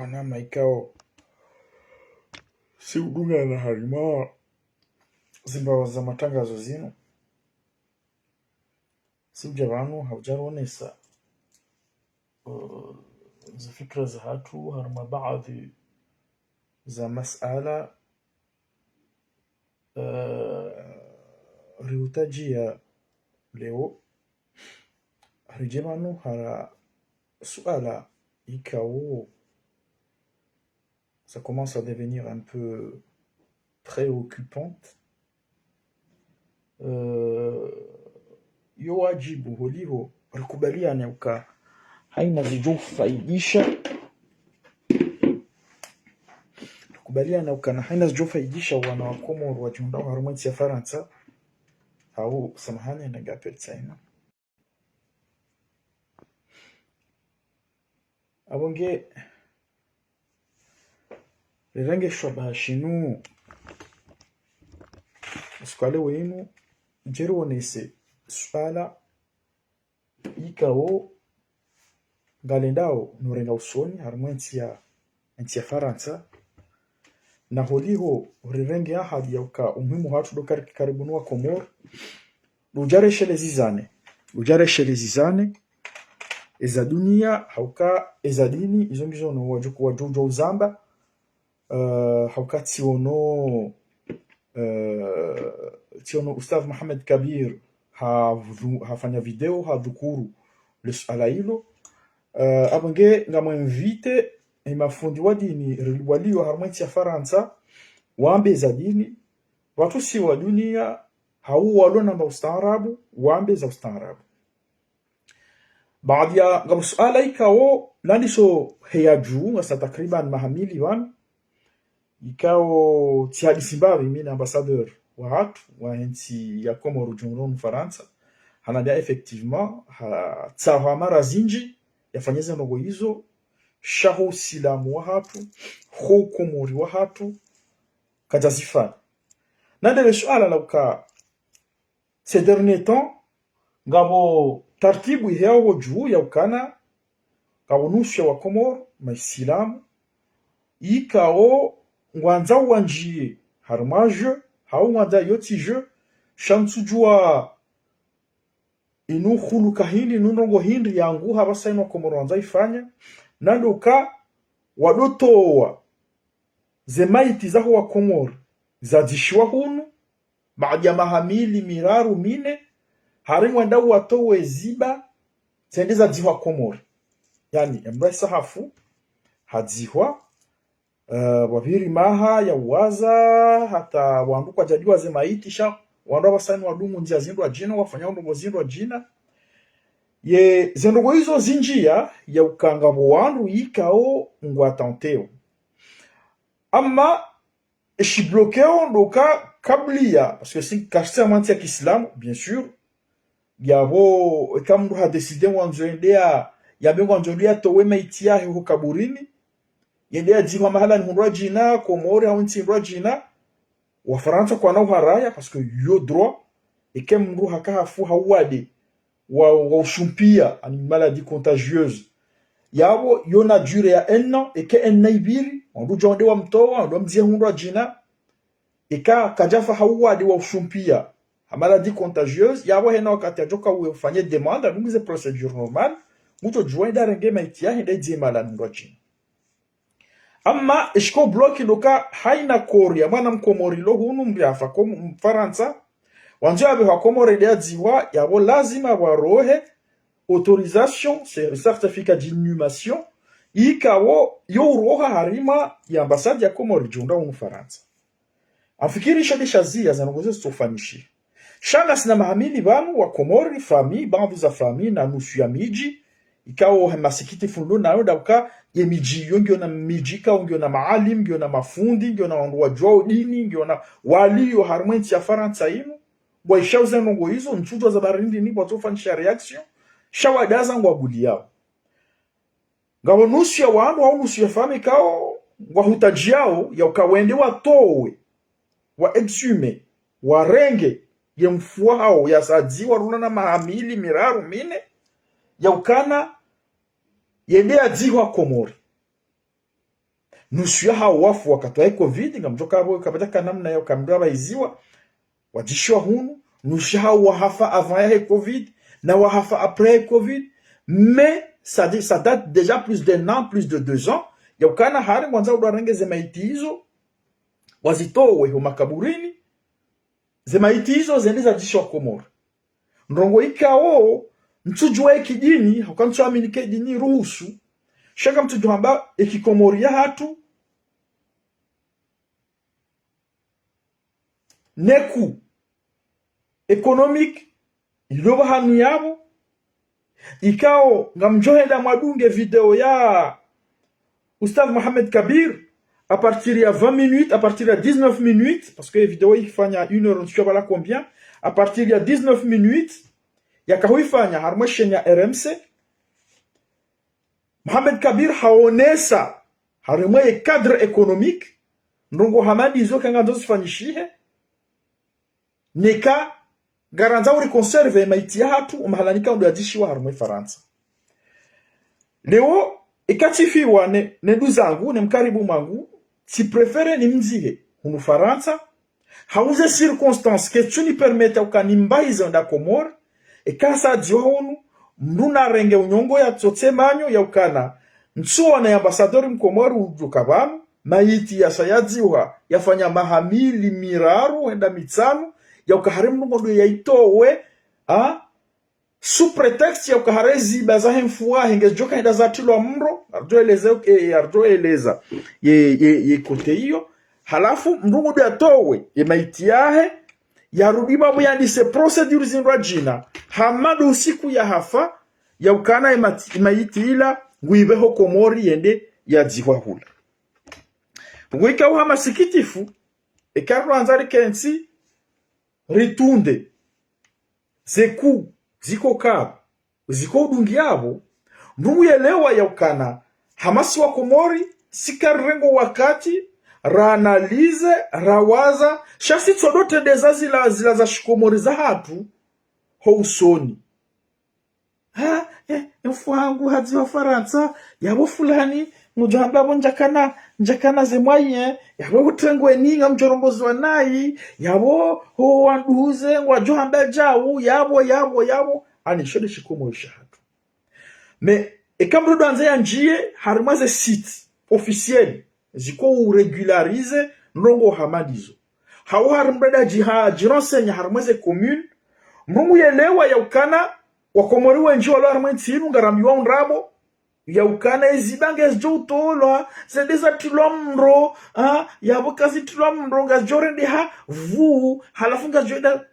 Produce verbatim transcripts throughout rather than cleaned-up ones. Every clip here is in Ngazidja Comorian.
wanama ikao si udungana harimwa zimbawa za matangazo zinu. Si udja pvanu ha udja ronesa, eh, zifikira zahatru harimwa baadhwi za masala, eh, riutadjia leo. Ridje pvanu hara suala ikao ça commence à devenir un peu préoccupante. Euh, yo wadjibu holiho rikubaliane uka haina zidjo faidisha, rikubaliane uka na haina zidjo faidisha wana wa Komoro wadjihundrao harumwa entsi ya Farantsa. Hau, samahani, nanga appel tsaina. Apvo nge rirenge shwabaha shinu, usiku wa leo winu, djeri wonese suala ikao ngalendao nurenga usoni harumwa entsi ya, entsi ya Farantsa. Na holiho rirenge ahadi ya uka umuhimu hatru ndo kari-, karibu nuwa Komoro. Udja reshelezane, udja reshelezane, eza dunia, hauka eza dini, izo ngizo no wadjuku wadjo udjo uzamba. Eh, hauka tsiono, eh, tsiono Ustadh Mohamed Kabir ha vdu-, hafanya video, hadhukuru le suala ilo. Eh, apvo nge ngamwinvite, e mafundi wa dini, rili-, walio harumwa entsi ya Farantsa, wambe eza dini, watru si wa dunia, hau walo namba ustaarabu, wambe za ustaarabu. Baadhwi ya ngapvo suala ikao landiso heya dju, ngasi takriban maha mili pvanu, ikao tsihadisi mbapvi mi na ambassadeur wahatru wa entsi ya Komoro udjo hunu Farantsa. Hanambia effectivement, hatsahwa mara zindji yafanye ze ndrongoo izo, sha ho usilamu wahatru, ho ukomori wahatru, kadjazifanya. Na ndele suala la uka ces derniers temps, ngapvo tartibu iheyao pvo dju ya ukana, ngapvo nusu ya wa Komoro, maisilamu, ikao ngwandzao wandjie harumwa jeu, hau ngwandzao yotsi jeu, sha ntsudjua inu huluka hindri, inu ndrongoo hindri yangu hapvasa inu wa Komoro wandzao ifanya, na ndo uka wadotowa ze maiti zaho wa Komoro zadzishiwa hunu, baada ya maha mili, miraru, mine, hari ngwendao watowe ziba, zende zadzihwa Komoro. Yaani, emndru isa hafu, hadzihwa, eh, wapviri maha ya uwaza, hata wandru kwadjadjuwa ze maiti sha, wandru hapvasa inu wadungu ndzia zindru adjina, wafanya ndrongoo zindru adjina. Ye, ze ndrongoo izo zindjia, ya uka ngapvo wandru ikao ngwatenteo. Amma, eshibloqueo ndo uka kabla ya, parce que si, kashitsi harumwa entsi ya kiislamu, bien sûr, yapvo, eka mndru hadécidé ngwandzo yende ya, yambe ngwandzo yende yatowe maiti yahe ho kaburini, yende yadzihwa mahala ni hundrwa djina, Komori hau ntsi hundrwa djina, Wafarantsa kwana uharaya, parce que yo droit, eke mndru haka hafu ha uwade wa, wa ushumpia, ani maladie contagieuse. Yapvo, yo na durée ya un an, eke un an ipviri, wandru udjo wende wamtowa, wandru wamdzihe hundrwa djina, eka kadjafa ha uwade wa ushumpia, ha maladie contagieuse, yapvo hena wakati yadjoka ufanye demande, adungu ze procédure normale, ngudjo djuwa yende yarenge maiti yahe, yende yadzihe mahala ni hundrwa djina. Amma, eshiko bloqué ndo uka haina corps ya mwana mkomori lo hunu mndru yafa ko Farantsa, wandzo yapvehwa Komori yende yadzihwa, yapvo lazima warohe autorisation, ce-, certificat d'inhumation, ikao yo uroha harimwa ya ambassade ya Komori djo hundra hunu Farantsa. Amfikiri sha nde shazia ze ndrongoo zitsofanyishiha. Sha ngasina maha mili pvanu wa Komori, famille, baadhwi za famille, na nusu ya midji, ikao he masikitifu ndo nayo ndo uka ye midji yo ngiyo na midji ikao ngiyo na maalim, ngiyo na mafundi, ngiyo na wandru wadjuwao dini, ngiyo na walio harumwa entsi ya Farantsa inu, ngwaishao ze ndrongoo izo, ntsudjuwa za barindi ni, ngwatsofanyisha réaction, sha wadaza ngwabuliyao. Ngapvo nusu ya wandru, hau nusu ya famille ikao, ngwahutadjiyao, ya uka wende watowe, wa exhumer, warenge, ye mfu wahao, yasadziwa rula na maha mili, miraru, mine, ya ukana, yende yadzihwa Komori. Nusu ya hawo wafu wakati wa covid, ngamdjo kapvo, kapvadjaka namna ya uka mndru apvahiziwa, wadzishiwa hunu, nusu ya hawo wahafa avant yahe covid, na wahafa après yahe covid. Mais ça, dé- ça date déjà plus d'un an, plus de deux ans, ya ukana hari ngwandzo ndo warenge ze maiti izo, wazitowe ho makaburini, ze maiti izo zende zadzishiwa Komori. Ndrongoo ikao, ntsudjuwa eka dini, hauka ntsuamini eka dini iruhusu, sha ngamtsudjuwa hamba eka Komori yahatru, ne coût économique, ilo pvahanu yapvo, ikao, ngamdjo henda mwadunge video ya Oustadh Mohamed Kabir, à partir ya vingt minutes, à partir ya dix-neuf minutes, parce que video ifanya une heure, je ne sais pas là combien, à partir ya dix-neuf minutes, yaka huifanya harumwa ye chaîne ya R M C, Mohamed Kabir haonesa harumwa ye cadre économique, ndrongoo hama ndizo eka ngandzo zifanyishihe, neka ngarandzao uri conserver maiti yahatru, omahala nikao ndo yadzishiwa harumwa ye Farantsa. Leo, eka tsifiwa ne, ne nduzangu, ne mkaribu mwangu, tsi préférer nimdzihe hunu Farantsa, hau ze circonstances ketsu ni permettre uka nimbahize wenda Komori, eka sa adziwa hunu, mndru narenge unyongo yatsotse manyo ya ukana, ntsuona ye ambassadeur mkomori udjoka pvanu, maiti yasha yadziwa, yafanya maha mili, miraru, hwenda mitsanu, ya uka hari mndru ngondro yaitowe, ha? Sous prétexte ya uka hari ziba zahe mfu wahe ngezidjoka hwenda zatrilwa mro, aridjo eleza, eh, aridjo eleza ye, ye, ye côté iyo. Halafu, mndru ngudjo yatowe ye maiti yahe, yarudi pvapvo yandise procédure zindrwadjina, hama ndo usiku yahafa, ya ukana ye mati-, maiti ila, nguipve ho Komori yende yadzihwa hula. Nguikao ha masikitifu, eka randza rikentsi, ritunde ze coût ziko kapvo, ziko udungi yapvo, mndru yelewa ya ukana, hama si wa Komori, si karirengo wakati, ra analyser, rawaza, sha si tsodo trendeza zila, zila za shikomori zahatru, ho usoni. Ha, eh, mfu hangu hadziwa Farantsa, yapvo fulani, ngudjo hamba pvo ndjakana, ndjakana ze moyens, yapvo utrengweni ngamdjo rongozwa nayi, yapvo, ho wanduze, ngwadjo hamba djau, yapvo, yapvo, yapvo, ani sho nde shikomori shahatru. Mais, eka mndru ndo andze yandjiye, harumwa ze sites officiels, ziko u régulariser, ndrongoo hama ndizo. Hau hari mndru ndo adjiha, adji renseigner harumwa ze communes, mndru yelewa ya ukana, wa Komori wendji walo harumwa ye ntsi inu ngarambiwao ndrabo, ya ukana ye ziba ngezidjo utolwa, zende zatrilwa mro, ha, yapvo kazitrilwa mro, ngazidjo rendeha pvu, halafu ngazidjo enda,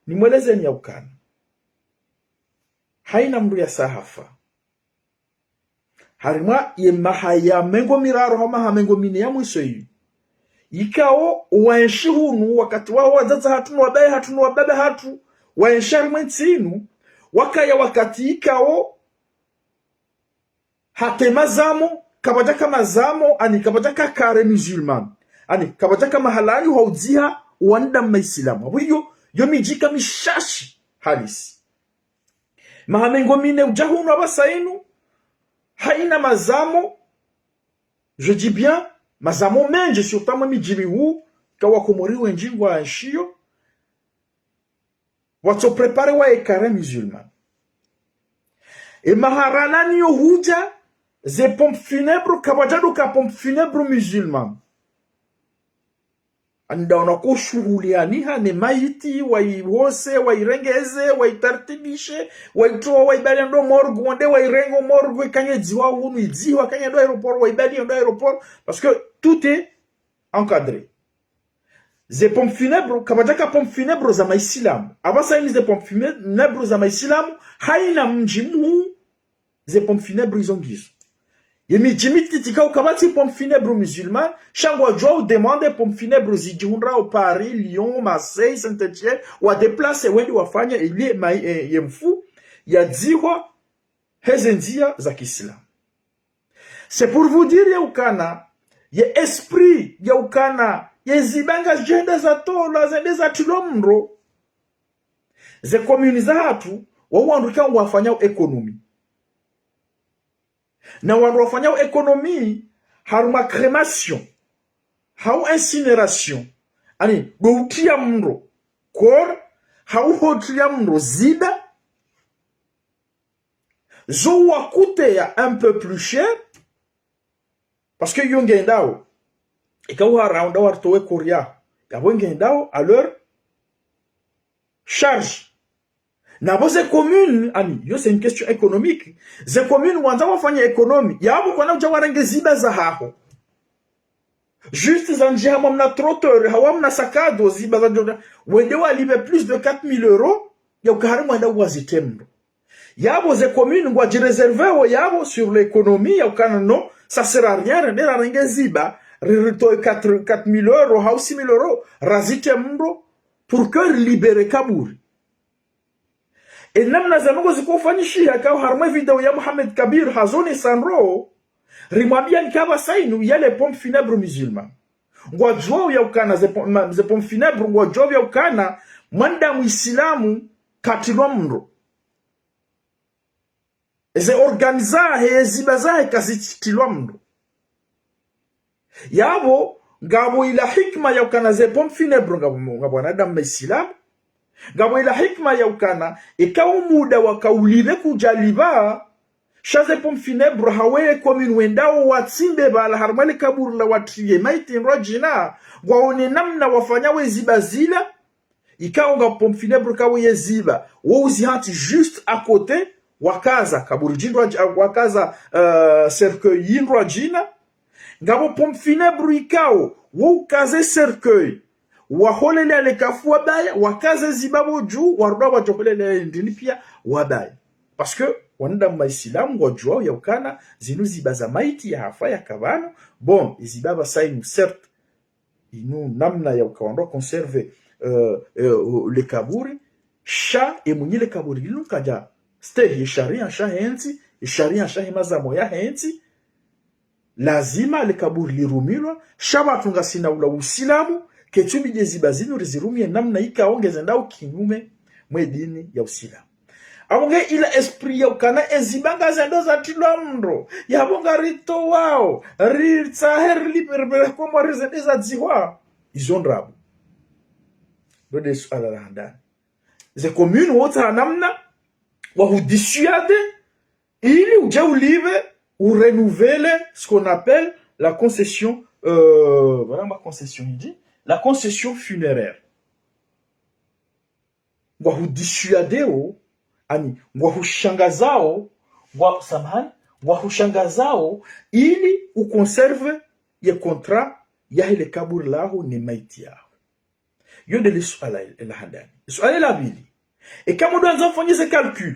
nimwelezeni ya ukana. Haina mndru yasha hafa. Harumwa ye maha ya mengo miraru hau maha mengo mine ya mwiso iyo, ikao waenshi hunu wakati wa wadzadze hatru no wabaye hatru no wababa hatru, waenshi harumwa ye ntsi inu, wakaya wakati ikao hata mazamo, kapvadjaka mazamo, ani kapvadjaka carré musulman, ani kapvadjaka mahalani hwaudziha wanadamu maisilamu. Apvo iyo, yo midji ika mishashi halisi. Maha mengo mine udja hunu apvasa inu, haina mazamo, je dis bien, mazamo mendji, surtout harumwa ye midji mihuu, ka wa Komori wendji ngwaenshiyo, watso préparer wa ye carré musulman. Ye maha ralawa nayo hudja, ze pompes funèbres, kapvadjaka pompes funèbres musulman. Ani ndo wanaoshuhuliana ne mayiti, waihose, wairengeze, waitartibishe, waitowe, waibaliye ndo morgue, wende wairenge ho morgue, ikanye idzihwa hunu, idzihwa, ikanye ndo aéroport, waibaliye ndo aéroport, parce que tout est encadré. Ze pompes funèbres, kapvadjaka pompes funèbres za maisilamu. Apvasa ini ze pompes funèbres za maisilamu, haina mdji mhuu, ze pompes funèbres izo ngizo. Ye midji mititi ikao kapvatsi pompes funèbres musulman, sha ngwadjuao u demander pompes funèbres zidjihundrao Paris, Lyon, Marseille, Saint-Étienne, wa déplacer wende wafanye ili ye mai-, eh, ye mfu yadzihwe heze ndzia za kiisilamu. C'est pour vous dire ya ukana, ye esprit ya ukana, ye ziba ngazidjo enda zatolwa, zende zatrilwa mro, ze communes zahatru, wao wandru ikao wafanyao économie. Na wandru wafanyao économie, harumwa crémation, hau incinération, ani, ndo utria mndro, corps, hau hotria mndro ziba, zo wa coûter un peu plus cher, parce que yo ngendao, ika uhara unda waritowe corps ya, yapvo ngendao à leur charge. Na pvo ze commune, ani, yo c'est une question économique. Ze commune wandza wafanye économie. Yapvo kwana udja warenge ziba zahaho. Juste zandjiha mwa mna trotteur, hau mna sac à dos, ziba za djoda. Wende walipve plus de quatre mille euros, ya uka hari mwenda wazitre mndro. Yapvo ze commune ngwadji réserver wo yapvo sur l'économie, ya ukana non, ça sert à rien, rende rarenge ziba, ri, ritowe quatre, quatre mille euros, hau six mille euros, razitre mndro, pour que rilibérer kaburi. E namna zandrongo ziko ufanyishiha, kao harumwa video ya Mohamed Kabir, hazone sandro, rimwambia nika pvasa inu ya les pompes funèbres musulmanes. Ngwadjuao ya ukana, ze pom-, ma-, ze pompes funèbres, ngwadjuao ya ukana, mwanadamu Isilamu katrilwa mndro. Eze organes zahe, ziba zahe kazitrilwa mndro. Yapvo, ngapvo ila hikima ya ukana ze pompes funèbres, ngapvo, ngapvo wanadamu Maisilamu. Ngapvo ila hikima ya ukana, eka umuda waka ulipve kudjalipva, sha ze pompes funèbres hau ye commune wendao watsimbe pvala harumwa le kaburi la watriye maiti ndrwadjina, ngwaone namna wafanya we ziba zila, ikao nga pompe funèbre kawo ye ziba, wo uzihantsi juste à côté, wakaza kaburi djindrwa dji-, wakaza, euh, cercueil yindrwadjina. Ngapvo pompe funèbre ikao, wo ukaze cercueil, waholele ale kafu wabaya, wakaze ziba pvo dju, warudi wadjoholele ndini pia wabaya. Parce que wanadamu Maisilamu ngwadjuao ya ukana, zinu ziba za maiti yahafa yaka pvanu. Bon, iziba pvasa inu, certes, inu namna ya uka wandru wa conserver, euh, euh, le kaburi, sha e mwinyi le kaburi linu kadja stehi ye sharia shahe ntsi, ye sharia shahe mazamo yahe ntsi, lazima le kaburi lirumilwa, sha pvatsu ngasina ula Usilamu, ketsu bidi ziba zinu rizirumie namna ikao ngezendao kinyume mwe dini ya Usilamu. Apvo nge ila esprit ya ukana eziba ngazendo zatrilwa mndro, yapvo ngaritowao, ritsahe rilipve, ripvere Komori zende zadzihwa. Izo ndrabo. Ndo nde suala la handani. Ze commune wotsaha namna, wahudissuader, ili udje ulipve, ou renouveler ce qu'on appelle la concession, euh, voilà ma concession, il dit, la concession funéraire. Ngwahudissuadeo, ani, ngwahushangazao, ngwa-, samahani, ngwahushangazao, ili uconserve ye contrat yahe le kaburi laho ne maiti yaho. Yo nde le suala la handani. Suala la pvili. Eka mndru handza ufanye ze calcul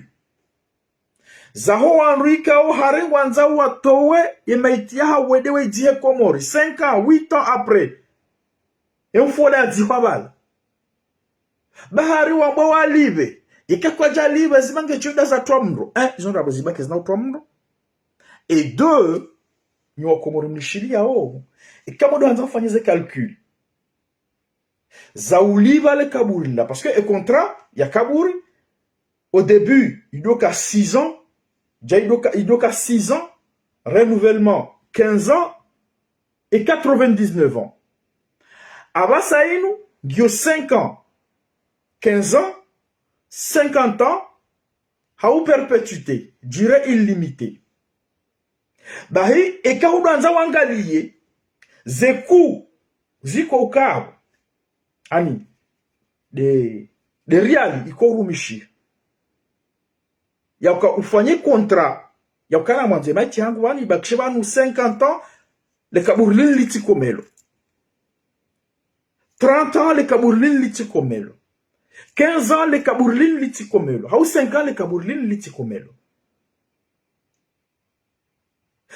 zaho wandru ikao hari ngwandzao watowe ye maiti yahawo wende wayidzihe Komori, cinq ans, huit ans après. E mfo ola yadzihwa pvala. Ba hari wambwa walipve, eka kwadjalipva, ziba ngedjo enda zatrwa mndro. Eh, izo ndrabo ziba kazina utrwa mndro. Et deux, nyi wa Komori mnishiliyao, eka mndru handza ufanye ze calcul za ulipva le kaburi la, parce que e contrat ya kaburi, au début, idoka six ans, dja idoka, idoka six ans, renouvellement quinze ans et quatre-vingt-dix-neuf ans. Apvasa inu, ngiyo cinq ans, quinze ans, cinquante ans, hau perpétuité, durée illimitée. Bahi, eka hudjwandza wangaliye, ze coût ziko ukapvo, ani, nde, nde riali iko urumishiha. Ya uka ufanye contrat, ya ukana mwandze maiti hangu pvanu, ibakishe pvanu cinquante ans, le kaburi linu litsikomelo. Trente ans, le kaburi linu litsikomelo. Quinze ans, le kaburi linu litsikomelo. Hau cinq ans, le kaburi linu litsikomelo.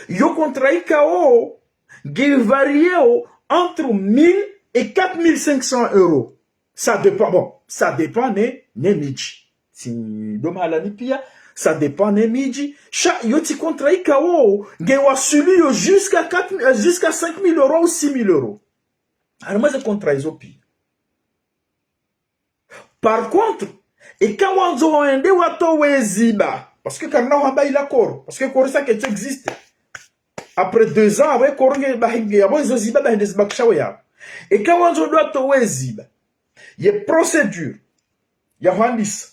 Yo contrat ikao, nge variéo entre mille et quatre mille cinq cents euros. Ça dépend, bon, ça dépend ne, ne midji. Si ndo mahalani pia, ça dépend ne midji. Sha, yo tsi contrat ikao, nge waswiliyo jusqu'à quatre mille, euh, jusqu'à cinq mille euros ou six mille euros. Harumwa ze contrat izo pia. Par contre, eka wandzo wende watowe ziba, parce que karina uhamba ila corps, parce que corps ça que existe. Après deux ans, apvo ye corps nge bahi nge, apvo ezo ziba bahi nde zibakishawo yapvo. Eka wandzo ndo watowe ziba, ye procédure ya hwandisa,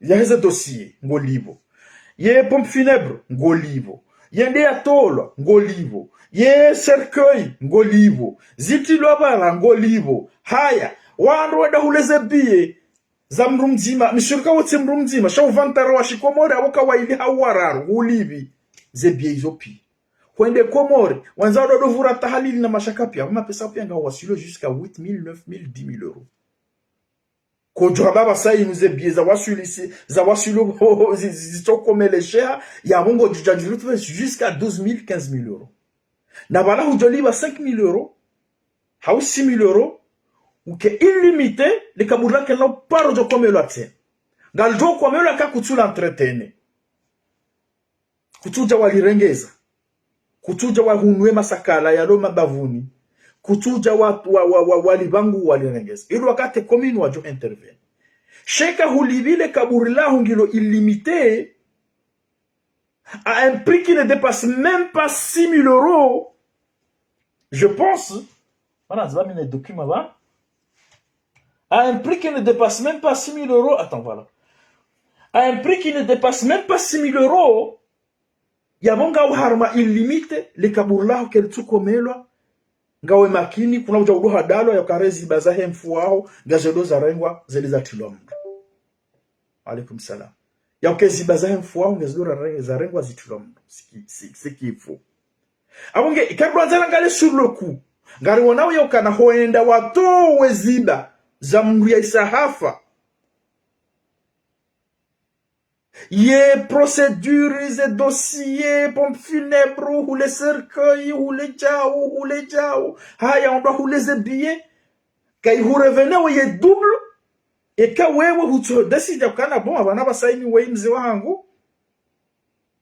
yaheze dossier, ngolipvo. Ye pompe funèbre, ngolipvo. Yende yatolwa, ngolipvo. Ye cercueil, ngolipvo. Zitilwa pvala, ngolipvo. Haya, wandru wenda hule ze billet za mndru mdzima, mi sirika wotsi mndru mdzima, sha uvantara wa shikomori, apvo ka wayili hau wararu, hulipvi ze billet izo piya. Hwende Komori, wandza ndo ndo pvura tahalili na mashaka piya, apvo mapesa piya ngawaswilo jusqu'à huit mille, neuf mille, dix mille euros. Kodjo hamba pvasa inu ze billet zawaswili si, zawaswili zi, zi, zitsokomelesheha, yapvo ngodjo djadjiri tuwe jusqu'à douze mille, quinze mille euros. Na pvala hudjo lipva cinq mille euros, hau six mille euros, uke illimité, le kaburi lahe kalina uparo djo komelwa tsena. Ngalidjo komelwa ka kutsu la entretenir. Kutsudja walirengeza. Kutsudja wahunwe masakala yalo mabavuni. Kutsudja wa, wa, wa, wa, walipvangu walirengeza. Ilo wakati commune wadjo intervenir. Sha eka hulipvile kaburi laho ngilo illimité, à un prix qui ne dépasse même pas six mille euros, je pense, voilà, ça va, mes documents, va. À un prix qui ne dépasse même pas six mille euros. Attends, voilà. À un prix qui ne dépasse même pas six mille euros, yapvo ngawe harumwa illimité, le kaburi laho kelitsukomelwa, ngawe makini, kuna udja udo hadalwa, yauka ze ziba zahe mfu waho, ngazidjo zarengwa, zende zatilwa mndru. Alaikum salam. Yauka ze ziba zahe mfu waho, ngazidjo rare-, zarengwa zitilwa mndru. Siki, si, sikifu. Apvo nge, eka ndo wandza rangalie sur le coup. Ngariwonao yaukana hwenda watowe ziba za mndru yahisa hafa. Ye procédure, ze dossier, pompe funèbre, hule cercueil, hule djau, hule djau. Haya, ndo hule ze billet. Kayi hurevenir we ye double. Eka wewe hutso décider ukana bon, apvanu pvasa inu weyi mze wahangu.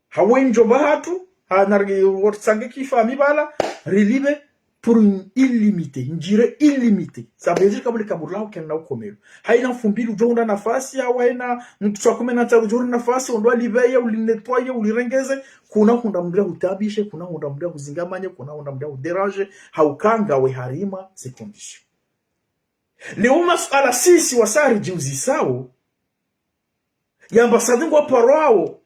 Hawe ndjo pvahatru, ha nari wotsange kifamiyi pvala, rilipve pour une illimité, une durée illimitée. Ça veut dire kaburi, kaburi laho kalina ukomelwa. Hayina mfumbili udjo hundra nafasi, hau hayina mtsu wa kume na ntsanu udjo hundra nafasi, ondo walipveye, ulinettoyer, ulirengeze, kuna hundra mndru yahutaabishe, kuna hundra mndru yahuzingamanye, kuna hundra mndru yahudéranger, hauka ngawe harumwa ze conditions. Leo masuala sisi wasa ridjiuzisao, ye ambassade ngwaparwao.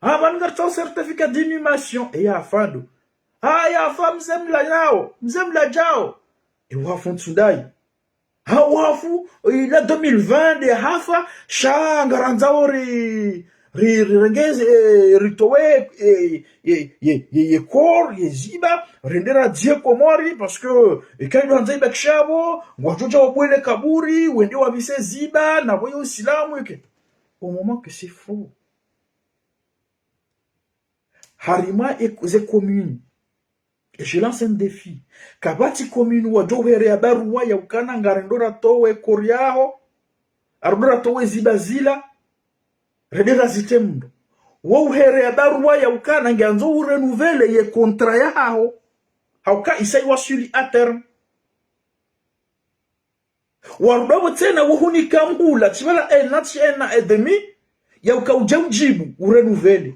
Ah, pvanu ngaritsaho certificat d'inhumation. E yafa ndo. Ah, yafa mze mladjao, mze mladjao. E wafu ntsu ndayi. Ha wafu, eh, la deux mille vingt nde hafa, sha ngarandzao ri, ri, rirengeze, eh, ritowe, eh, ye, ye, ye, ye corps, ye ziba, rende radzihe Komori, parce que, eh, eka ndo handza ibakishe apvo, ngwadjo dja wabwele kaburi, wende wapvise ziba, na pvo yo usilamu, eke. Au moment que c'est faux. Harumwa e, ze commune. Et je lance un défi. Kapvatsi commune wadjo uhereya baruwa yaukana ngarendo ratowe corps yaho, arendo ratowe ziba zila, rende razite mndru. Wo uhereya baruwa yaukana ngiandzo urenouveler ye contrat yahaho. Hauka isa iwaswili à terme. Warudi apvo tsena wohunika muhula, tsi pvala un an, tsi un an et demi, yauka udje udjibu, urenouveler.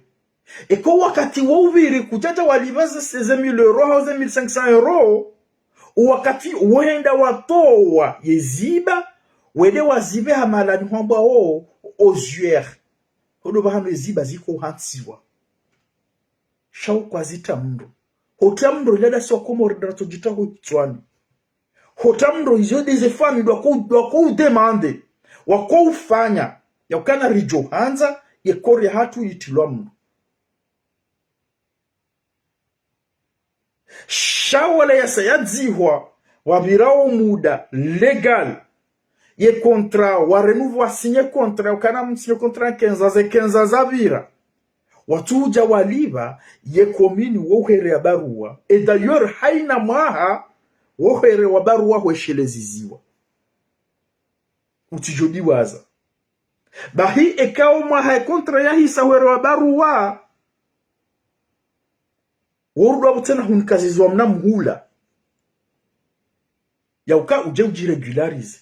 Eka wakati wo upviri kudjadja walipva ze seize mille euros, hau ze mille cinq cents euros, wakati wohenda watowa ye ziba, wende wazipve ha mahalani hwambwao, ossuaire. Hondo pvahanu ye ziba ziko hantsiwa. Sha wo kwazita mndru. Hota mndru ilada si wa Komori ndratsodjita ho hitswani. Hota mndru izo nde ze famiyi ndo wako, ndo wako udemande, wako ufanya, yaukana ridjo handza ye corps yahatru yitilwa mndru. Sha wala yasa yadzihwa, wapvira wo muda légal. Ye contrat, warenouveler, wasigner contrat, ukana msigner contrat quinze ans, ze quinze ans zapvira. Watsudja walipva, ye commune wo uhereya baruwa. Et d'ailleurs, hayina mwaha, wo uhereya baruwa hwesheleziziwa. Utsidjo diwaza. Bahi eka wo mwaha ye contrat yahisa uhereya baruwa, worudi apvo tsena hunika zizo wa mna muhula. Yauka udje udjirégulariser.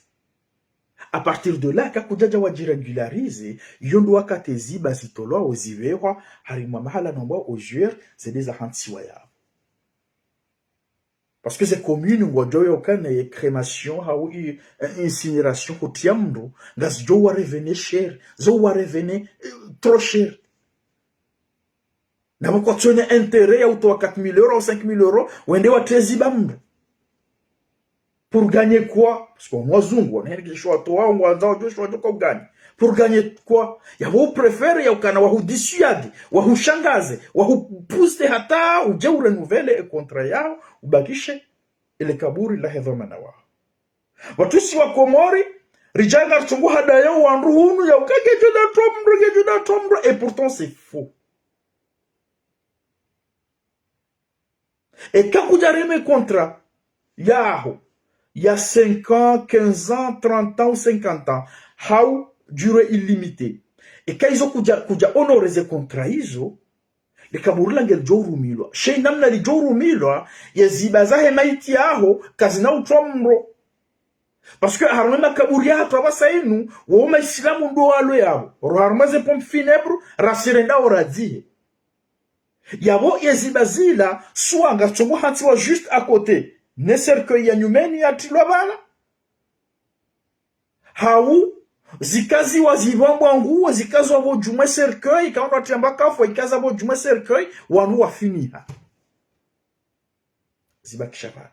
À partir de là, eka kudjadja wadjirégulariser, iyo ndo wakati ziba zitolwao zipvehwa, harimwa mahala nambwao ossuaire, zende zahantsiwa yapvo. Parce que ze commune ngwadjo yokana ye crémation hau i, eh, incinération hutria mndru, ngazidjo wa revene cher, zo wa revene, eh, trop cher. Na pvo kwatsina intérêt ya utowa quatre mille euros au cinq mille euros, wende watrie ziba mndru. Pour gagner quoi? Parce que wanu wazungu, wanu hende kisho watowa, ngwandzo wadjo sho wadjo ka ugagner. Pour gagner quoi? Yapvo u préfère ya ukana wahudissuade, wahushangaze, wahupousser hata udje u renouveler e contrat yaho, ubakishe ele kaburi lahe dhwamana waho. Pvatsu si wa Komori, ridja ngaritsungu hadayo wandru hunu ya uka ngedjo da twa mndru, ngedjo da twa mndru, et pourtant c'est faux. Eka kudja rema e contrat yaho ya cinq ans, quinze ans, trente ans ou cinquante ans, hau durée illimitée. Eka izo kudja, kudja honorer ze contrat izo, le kaburi la ngelidjo urumilwa. Sha ye namna lidjo urumilwa, ye ziba zahe maiti yaho kazina utwa mro. Parce que harumwa e makaburi yahatru apvasa inu, wo maisilamu ndo walo yapvo. Ro harumwa ze pompes funèbres, rasirenda oradzihe. Yapvo ye ziba zila, soit ngatsongo hantsiwa juste à côté ne cercueil ya nyumeni yatrilwa pvala, hau zikaziwa zipvambwa nguo, zikaziwa pvo djumwa e cercueil, eka wandru watriamba kafu, ikaza pvo djumwa e cercueil, wanu wafiniha. Zibakisha pvala.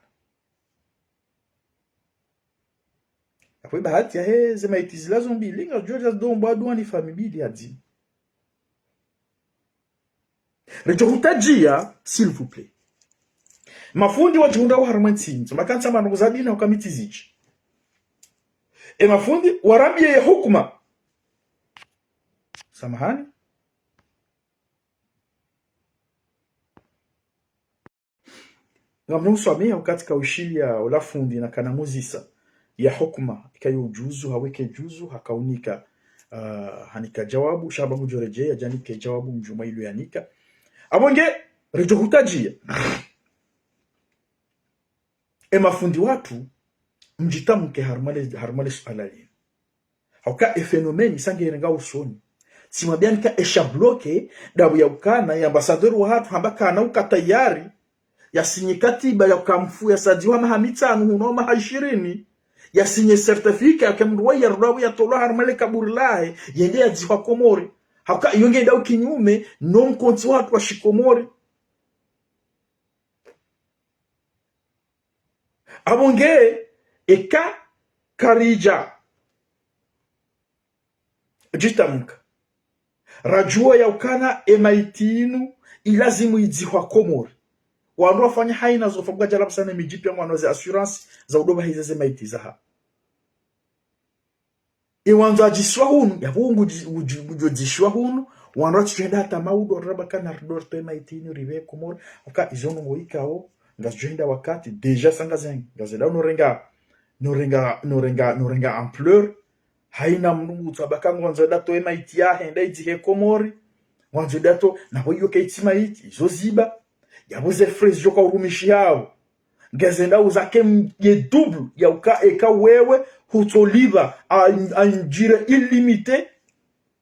Apvo ibahati yahe ze maiti zila zo mbili, ngazidjo dja zidombwa dua ni famiyi mbili yadzi. Ridjo hutadjia, s'il vous plaît. Mafundi wadjihundrao harumwa e ntsi, ntsu makantsa manungu za dina uka mitsi zidji. E mafundi warambie ye hukuma. Samahani. Ngamnuswamiha wakati kaushiliya ola fundi na kana muzisa ya hukuma, ika yo ujuzu, haweke juzu, hakaunika, ah, hanika jawabu, sha hamba ngudjo redjeya, yadjanike jawabu mdjumwa ilo yanika. Apvo nge, ridjo hutadjia. E mafundi watru, mdjitamke harumwa le, harumwa le suala linu. Hauka e phénomène isa ngerenga usoni. Tsimwambiani ka esha bloqué, ndapvo ya ukana, ye ambassadeur wahatru hamba kana uka tayari, yasinye katiba ya uka mfu yasadzihwa maha mitsanu, hunu maha ishirini, yasinye certificat ya uka mndru waye yarudwa yatolwa harumwa le kaburi lahe, yende yadzihwa Komori. Hauka iyo ngenda ukinyume no mkontsi wahatru wa shikomori. Apvo nge, eka karidja djitamka, radjua ya ukana e maiti inu ilazimu idzihwa Komori, wandru wafanya haina zo fagwa djala pvasa ne midji piya ngwano ze assurance za udopvahiza ze maiti zaha. E wandzo adzishiwa hunu, yapvo ngudji-, ngudji-, ngudjo dzishiwa hunu, wandru watsudjohenda hata maudo, raba kana rido ritowe maiti inu ripve Komori, uka izo ndrongoo ikao, ngazidjohenda wakati, déjà sa ngaze-, ngazenda unorenga, norenga, norenga, norenga ampleur, haina mndru ngutsu amba ka ngwandzo nda towe maiti yahe, nda idzihe Komori, ngwandzo nda to, na pvo iyo kaitsi maiti, izo ziba, yapvo ze frais zidjoka urumishihao. Ngezenda uzake m-, ye double, ya uka eka wewe, hutsoliva, à, à une durée illimitée,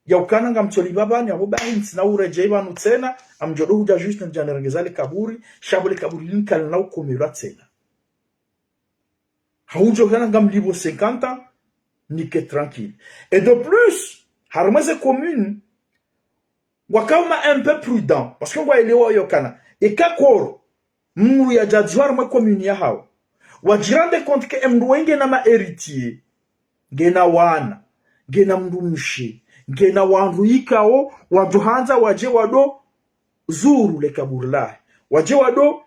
ya ukana ngamtsoliva pvanu, yapvo bahi ntsina uredjei pvanu tsena, ngamdjo do hudja juste ndjane rengeza le kaburi, sha pvo le kaburi linu kalina ukomelwa tsena. Haudjo kana ngamlipvo cinquante ans, nike tranquille. Et de plus, harumwa ze commune, ngwakao ma un peu prudent, parce que ngwaelewa yo kana, eka koro, mndru yadjadzihwa harumwa commune yahawo, wadji rendre compte que e mndru waye ngena ma héritiers, ngena wana, ngena mndru mshe, ngena wandru ikao, wadjo handza wadje wado zuru le kaburi lahe, wadje wado,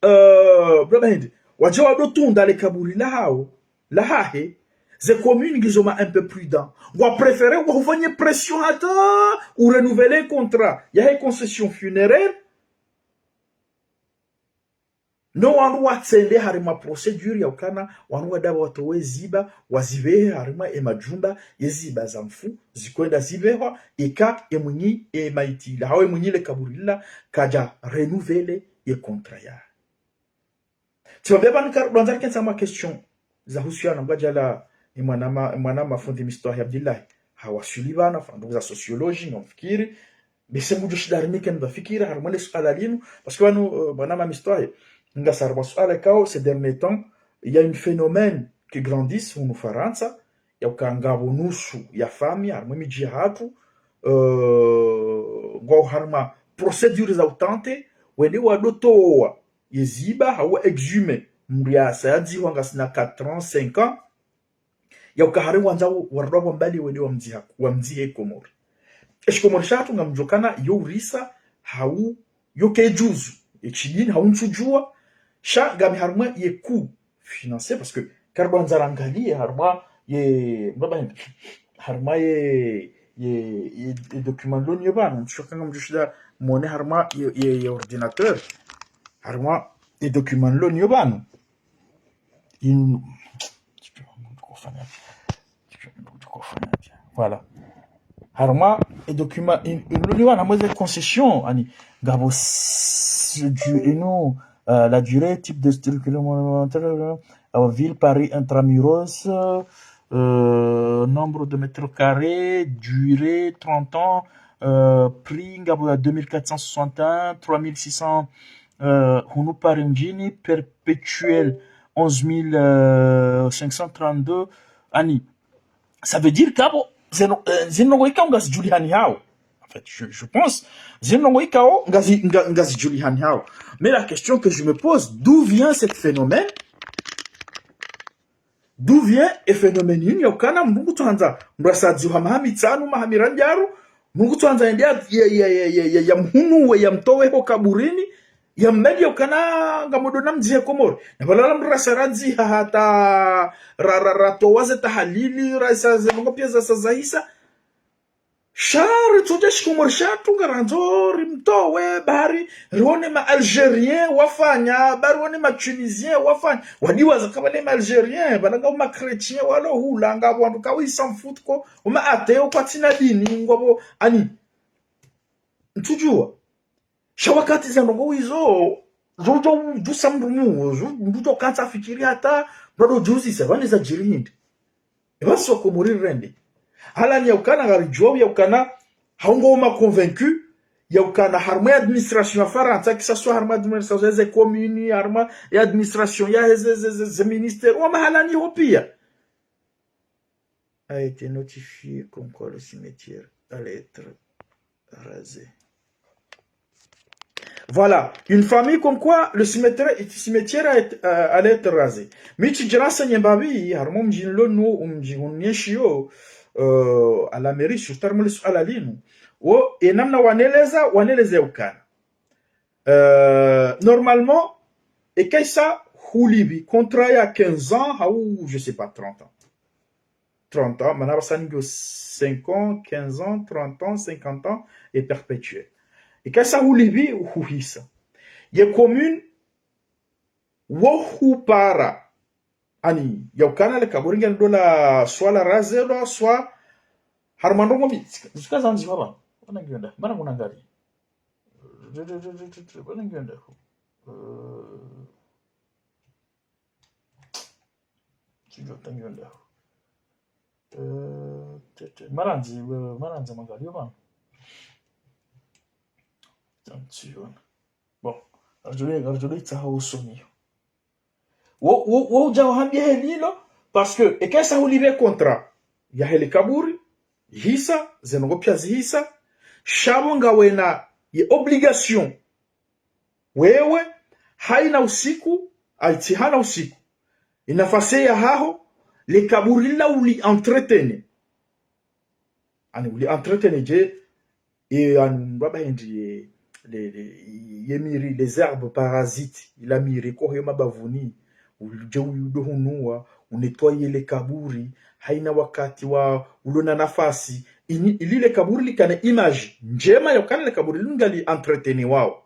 euh, brother Hindi, wadje wado tunda le kaburi lahawo, lahahe, ze commune ngizo ma un peu prudent. Ngwa préférer ngwa hufanye pression hata u renouveler contrat yahe concession funéraire. No wandru watsende harumwa procédure ya ukana, wandru wandapvo watowe ziba, wazipvehe harumwa e majumba, ye ziba za mfu, zikwenda zipvehwa, eka e mwinyi e maiti la, hau e mwinyi le kaburi la, kadja renouveler ye contrat ya. Tsimwambia pvanu ka, ndo andza rikentsi harumwa question za husiana ngwadjala, e mwana ma-, e mwana mafundi Mistahi Abdillahi. Hawaswili pvanu, fa ndrongoo za sociologie, ngamfikiri. Bese ngudjo shinda rinike mba fikira, harumwa le suala linu. Parce que pvanu, euh, mwana ma Mistahi, ngasi harumwa suala ikao, ces derniers temps, il y a un phénomène qui grandit hunu Farantsa, ya uka ngapvo nusu ya famiyi, harumwa emidji yahatru, euh, ngwao harumwa procédure za utente, wende wadotowa yeziba, hau exhumer mndru yasa yadzihwa ngasina quatre ans, cinq ans, ya uka hari wandza wa-, warudwa wa mbali wende wamdziha, wamdzihe Komori. Eshikomori shahatru ngamdjo ukana yo urisa hau yo kejuzu, eshidini hau ntsudjua, sha ngami harumwa ye coût financier, parce que karibandza rangalie harumwa ye, mbaba hende, harumwa ye, ye, ye, ye document loniyo pvanu, ntsuka ngamdjo shinda mwone harumwa ye, ye, ye ordinateur, harumwa ye document loniyo pvanu. In-, voilà. Harumwa ye document, in-, in-, loniyo pvanu, harumwa ze concession, ani, ngapvo s-, du-, inu, euh, la durée, type de structure monumentale, euh, ville, Paris, intramuros, euh, nombre de mètres carrés, durée, trente ans, euh, prix, ngapvo ya deux mille quatre cent soixante et un, trois mille six cents, euh, hunu Paris mdjini, perpétuel, onze mille cinq cent trente-deux, ani. Ça veut dire que apvo, zinu, euh, zinu ndrongoo ikao ngazidjulihani hawo. En fait, je, je pense, zinu ndrongoo ikao ngazi-, nga-, ngazidjulihani hawo. Mais la question que je me pose, d'où vient ce phénomène ? D'où vient e phénomène yinu ya ukana mndru ngutsohandza, mndru yasa yadzihwa maha mitsanu, maha miraru, mndru ngutsohandza yende ya, ya, ya mhunuwe, yamtowe ho kaburini, yambe ya ukana ngamdjo namdzihe Komori. Na pvala mndru rasa radziha hata ra, ra, ratowa ze tahalili, rasa ze ndrongoo pia zasa zahisa. Sha ritsodja shikomori shatru ngarandzo rimtowe, bari rione ma Algériens wafanya, bari rione ma Tunisiens wafanya. Wadiwaza ka pvale ma Algériens, pvala ngapvo ma chrétiens walo hula, ngapvo wandru kawisa mfutuko, uma athée kwatsina dini, ngwapvo, ani. Ntsudjua. Sha wakati za ndrongoo izo, zo, zo, zo sa mndru mu, zo, mndru ngudjo kantsa fikiri hata, mndru ngudjo uzisa, pvanu zadjiri hindri. Eba si wakomori rende. Halani ya ukana ngaridjuao ya ukana, hau ngoma convaincu, ya ukana harumwa ye administration ya Farantsa, que ça soit harumwa ye administration ze commune, harumwa ye administration ya ze, ze, ze, ze ministère, wa mahalani ho pia. A été notifié comme quoi le cimetière allait être rasé. Voilà, une famille comme quoi le cimetière, cimetière a été, euh, allait être rasé. Mi tsidjirasa nyembabi, harumwa mdji nilo nuwo, mdji unyeshiyo, euh, à la mairie, surtout harumwa le suala linu. Wo, e namna waneleza, waneleza ya ukana. Euh, normalement, eka isa hulipvi contrat ya quinze ans, hau, je sais pas, trente ans. Trente ans, mana pvasa ningiyo cinq ans, quinze ans, trente ans, cinquante ans, et perpétuel. Eka isa hulipvi, huhisa. Ye commune, wo hupara. Ani, ya ukana le kaburi ngeni dola, soit la razelwa, soit harumwa ndrongoo mbi, zika, zika zandzihwa pvanu. Pvanu ngiyo nda, mana kuna ngari. Pvanu ngiyo nda. Euh, Tsidjuwa hata ngiyo ndahu. Eh, tete. Marandzi, wewe, marandzi mangaliyo pvanu. Attention. Bon. Ngaridjo, ngaridjo itsaha usoniyo. Wo, wo, wo udja wahambia helilo, parce que, eka isa hulipve contrat ya hele kaburi, hisa, ze ndrongoo pia zihisa, sha pvo ngawena ye obligation wewe, haina usiku, aitsi hana usiku. Inafasi yahaho, le kaburi lila uli entretenir. Ani uli entretenir dje, e anu mbaba hindri ye, le, le, ye miri, les herbes parasites, ila miri kohe mabavuni, udje udohunuwa, unettoyer le kaburi, haina wakati wa, ulona nafasi, ini, ili le kaburi likane image ndjema ya ukana le kaburi linu ngali entreteniwao.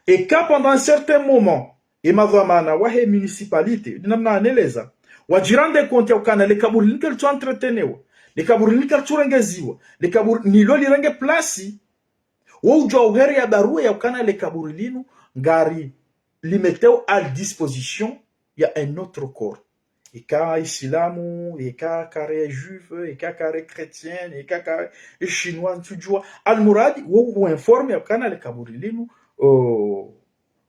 Eka pendant un certain moment, e madhwamana wahe municipalité, de namna aneleza, wadjirendre compte ya ukana le kaburi linu kalitsu entretenewa, le kaburi linu kalitsu rengeziwa, le kaburi nilo lirenge place, wo udjuwa uhere ya barua ya ukana le kaburi linu ngari limetteo à disposition ya un autre corps. Eka Isilamu, eka kari juif, eka kari chrétien, eka kari chinois, ntsudjuwa. Almuradi, wo uinforme ya ukana le kaburi linu, euh,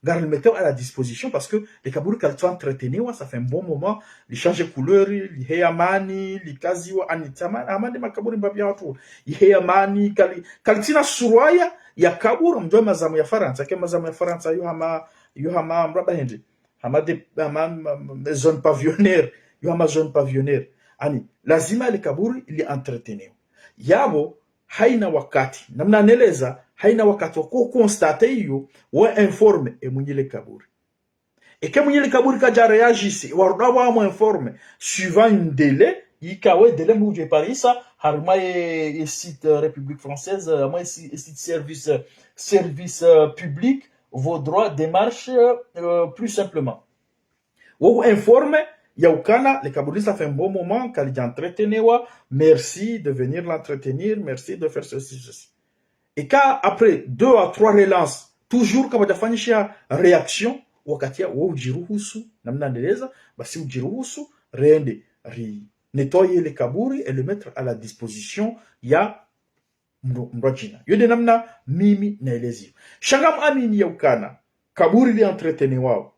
Ngari li mettre à la disposition parce que le kaburi kalitsu entretenir, ça fait un bon moment, li changer couleur, li heya mani, li kaziwa, ani tsamani, hama nde makaburi mbapvi ya wandru, li heya mani, kali, kalitsina surwa ya, ya kaburi, mdjuwa mazamu ya Farantsa, ke mazamu ya Farantsa, yo hama, yo hama mraba hende, hama de, hama, ma, ma, ma, zone pavillonnaire, yo hama zone pavillonnaire. Ani, lazima le kaburi li entretenir. Yapvo, haina wakati, namna nileza, haina wakati wako constater iyo, wa informer, e mwinyi le kaburi. Eka e mwinyi le kaburi kadja réagir, warudi wa mu informer, suivant un délai, ikao e délai mdjo parisa, harumwa ye, ye site, euh, République française, euh, harumwa ye si-, ye site service, euh, service, euh, public, vos droits, démarche, euh, plus simplement. Wo informer, ya ukana, le kaburi ça fait un bon moment, kalidja entretenir, merci de venir l'entretenir, merci de faire ceci, ceci. Eka, après deux à trois relances, toujours kapvadjafanyisha réaction, wakati ya, wo udjiruhusu, namna nileza, basi udjiruhusu, rende, ri nettoyer le kaburi et le mettre à la disposition ya mdru, mdru djina. Yo nde namna mimi naelezao. Sha ngam amini ya ukana, kaburi li entretenir wao,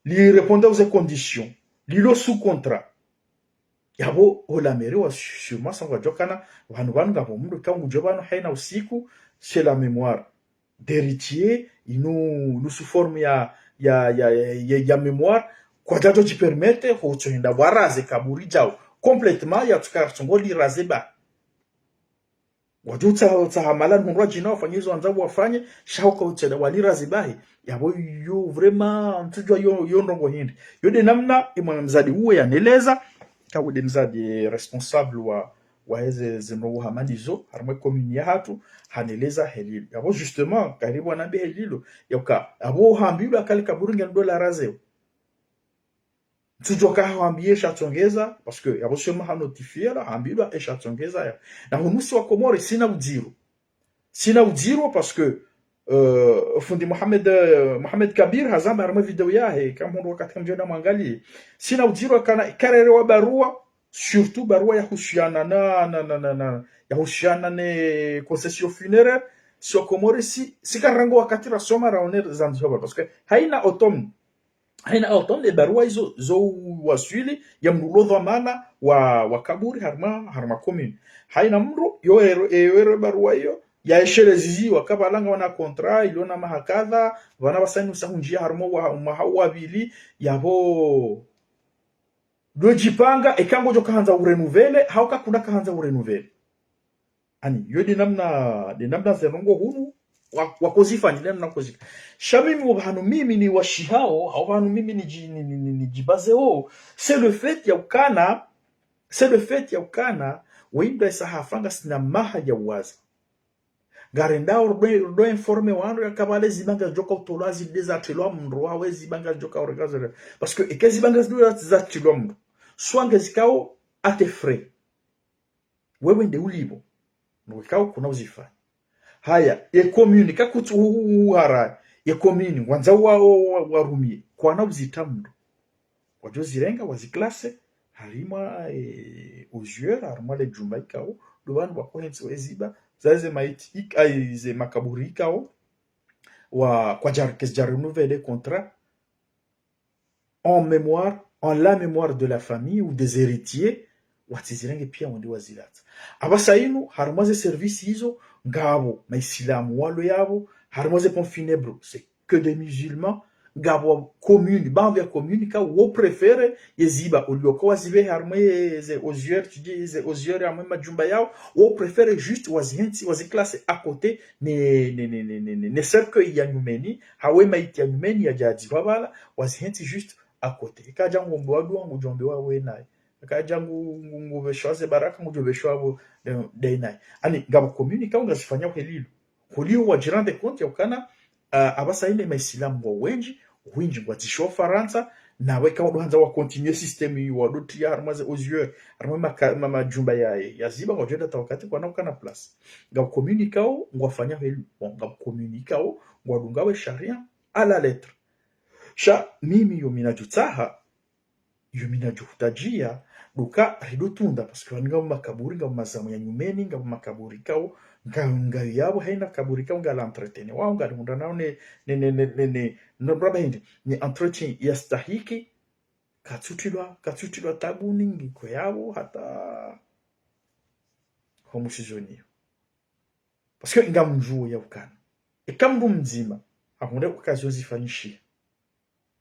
li répondre aux conditions, lilo sous contrat. Yapvo, o la mairie wa sûrement sa ngwadjo kana, pvanu pvanu ngapvo mdru ka ngudjo pvanu haina usiku, c'est la mémoire d'héritier, inu, inu sous forme ya, ya, ya, ya, ya mémoire, kwadjadjo djipermettre, hutsohenda waraze kaburi djao, complètement, ya tsuka tsongo li raze ba. Wadjo utsaha, utsaha mala mdru djina wafanye izo wandzao wafanye, sha uka utsenda wali raze bahi. Yapvo yo vraiment, ntsudjuwa yo, yo ndrongo hindri. Yo nde namna, e mwana mzadi uwe yaneleza, ka wo nde mzadi responsable wa, wa eze zindrongo hama ndizo, harumwa e commune ya hatru, haneleza helilo. Yapvo justement, karibu anambe helilo, ya uka, yapvo hambilwa ka le kaburi ngendo la razewa. Ntsudjuwa ka hawambiye sha tsongeza, parce que yapvo sûrement ha notifié la, hambilwa e sha tsongeza ya. Na hunu si wa Komori, sina udziro. Sina udziro parce que, euh, fundi Mohamed, euh, Mohamed Kabir hazamba harumwa e vidéo yahe, kamhundru wakati kamdjenda mwangaliye. Sina udziro kana ikarere wa barua, surtout barua ya husiana na, na, na, na, na, ya husiana ne concession funéraire, si wa Komori si, si karangu wakati rasoma raone zandzihwa, parce que haina autonome. Haina autonome, e barua izo zo waswili ya mdru lo dhwamana wa, wa kaburi harumwa, harumwa commune. Haina mdru, yo ero, yo ero barua iyo, ya eshelezi ziwa, ka pvala ngwana contrat, ilo na maha kadha, pvanu pvasa inu sa hundjia harumwa wa, maha wa pvili, yapvo. Ndo djipanga, eka ngudjo kahandza u renouveler, hau ka kuna kahandza u renouveler. Ani, yo nde namna, nde namna ze ndrongo hunu, wa, wakozifanya, nde namna wakozifanya. Sha mimi wo pvanu mimi niwashihao, hau pvanu mimi nidji, ni, ni, ni, nidjibazeo, c'est le fait ya ukana, c'est le fait ya ukana, wo mdru isa hafa ngasina maha ya uwaza. Ngarendao rudo, rudo informer wandru ya ka pvale ziba ngazidjoka utolwa zinde zatrilwa mdru, wawe ziba ngazidjoka uregazere. Parce que eka ziba ngazidjo zatrilwa mdru, swange zikao à tes frais. Wewe nde ulipvo. Nukikao kuna uzifanya. Haya, ye commune, kakutsu u, u, u, uhara, ye commune, ngwandzao wa, wa, wa, warumie, kwana uzitra mdru. Wadjo zirenga, waziklase, harimwa, eh, ossuaire, harimwa le djumba ikao, ndo pvanu wakohentsi weziba, zaze maiti, ik, ai, ze makaburi ikao, wa, kwadjar, kezidja renouveler contrat, en mémoire, en la mémoire de la famille ou des héritiers, watsizirenge pia wende wazilatsa. Apvasa inu, harimwa ze service izo, ngapvo, maisilamu walo yapvo, harimwa ze pompes funèbres, c'est que des musulmans, ngapvo commune, baadhwi ya commune, ka wo préférer, yeziba, olio ka wazibe harimwa ye, ze ossuaire, tu dis, ze ossuaire harimwa madjumba yao, wo préférer juste wazihentsi, waziklase à côté, ne, ne, ne cercueil ya nyumeni, hawe maiti ya nyumeni, yadjadzi pvapvala, wazihentsi juste à côté. Eka djangu mbe wadu wangu djombe wawe naye. Eka djangu ngu, ngu pveshwa ze baraka, ngudjo pveshwa pvo, de, de naye. Ani, ngapvo commune, ka ungazifanya helilo. Hulio wadjirende compte ya ukana, ah, apvasa inu maisilamu ngwao wendji, wendji ngwadzishio Farantsa, na weka wado handza wa continuer système iyo, wado tria harimwa ze ossuaire, harimwa maka, ma, madjumba ya, yaziba, ngwadjo enda ta wakati kwana ukana place. Ngapvo commune ikao, ngwafanya helilo. Bon, ngapvo commune ikao, ngwadunga we sharia, à la lettre. Sha, mimi yo mi nadjotsaha, yo mi nadjohutadjia, ndo ka rido tunda, parce que pvanu ngapvo makaburi, ngapvo mazamu ya nyumeni, ngapvo makaburi ikao, Nga, nga yapvo haina kaburi ka unga la entretien. Wa unga lihundra nao ne, ne, ne, ne, ne, ne, no, raba hindi. Ni entretien ya stahiki, katsutrilwa, katsutrilwa tabu nyingi ko yapvo hata ho mwisho zoni yo. Parce que ngamdjuo ya ukana. Eka mndru mdzima, hahundra occasion zifanyishiha.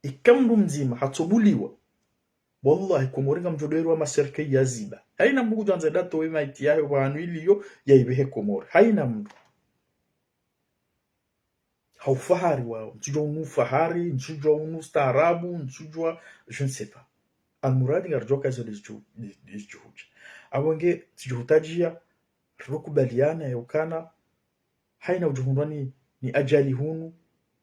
Eka mndru mdzima, hatsobuliwa. Wallahi, Komori ngamdjo derwa ma cercueil ya ziba. Haina mndru kudjandza datowe maiti yahe pvanu iliyo, ya ipvehe Komori. Haina mndru. Ha ufahari wao. Ntsudjua unu ufahari, ntsudjua unu ustaarabu, ntsudjua, je ne sais pas. Almuradi ngaridjo ka izo ndizidjo, ndizidjo hudja. Apvo nge, tsidjo hutadjia, rilo kubaliana ya ukana, haina udjo hundrwa ni, ni ajali hunu,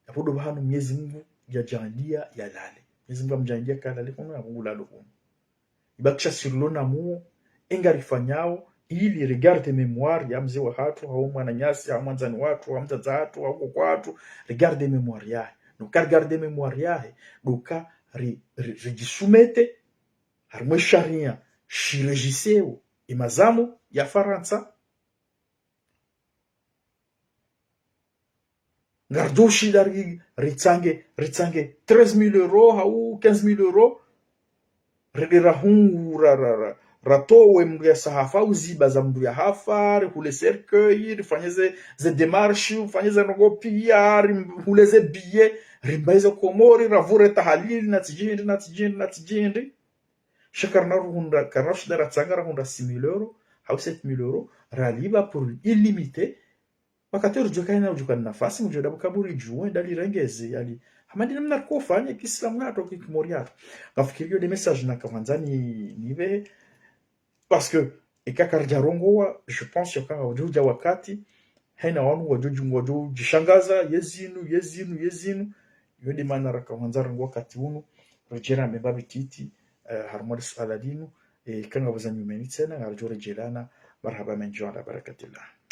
yapvo ndo pvahanu Mwenyezi Mungu yadjaanlia yalale. Mwenyezi Mungu amdjaanlia kalale hunu, yapvo ulalo hunu. Ibakisha si rilo na muo, enga rifanyao, ili ri garder mémoire ya mze wahatru, hau mwananyasi, hau mwandzani wahatru, hau mdzadze wahatru, hau koko wahatru, ri garder mémoire yahe. No ka ri garder mémoire yahe, ndo ka ri, ri, ri djisoumettre, harimwa e sharia, shirejiseo, e mazamu ya Farantsa, ngaridjo shinda ri, ritsange, ritsange treize mille euros, hau quinze mille euros. Rende rahungu, ra, ra, ra, ratowe mndru ya sahafa, uziba za mndru ya hafa, rihule cercueil, rifanye ze, ze démarches, rifanye ze ndrongoo pia, rihule ze billets, rimbaye ze Komori, ravure tahalili, na tsidjindi, na tsidjindi, na tsidjindi. Sha karina ruhundra, karina shinda ratsanga rahundra six mille euros, hau sept mille euros, raliba pour illimité. Wakati ridjo kaina udjo kana nafasi, mdjo dapvo kaburi dju, wenda lirengeze, yali. Hama ndi namna riko fanya, kiislamu na toki kimoriato. Ngafikiri yo nde message naka hwandza ni, nipve. Parce que, eka karidja rongowa, je pense, yoka ngapvodjo udja wakati, haina wanu wadjo dju, wadjo djishangaza, ye zinu, ye zinu, ye zinu. Yo nde mana raka hwandza rangu wakati unu, ridje rambe mbapvi titi, eh, harumwa li suala linu, eh, eka ngapvo za nyumeni tsena, ngaridjo redjelana, marahaba mendji wa rahmatullahi wa barakatuh.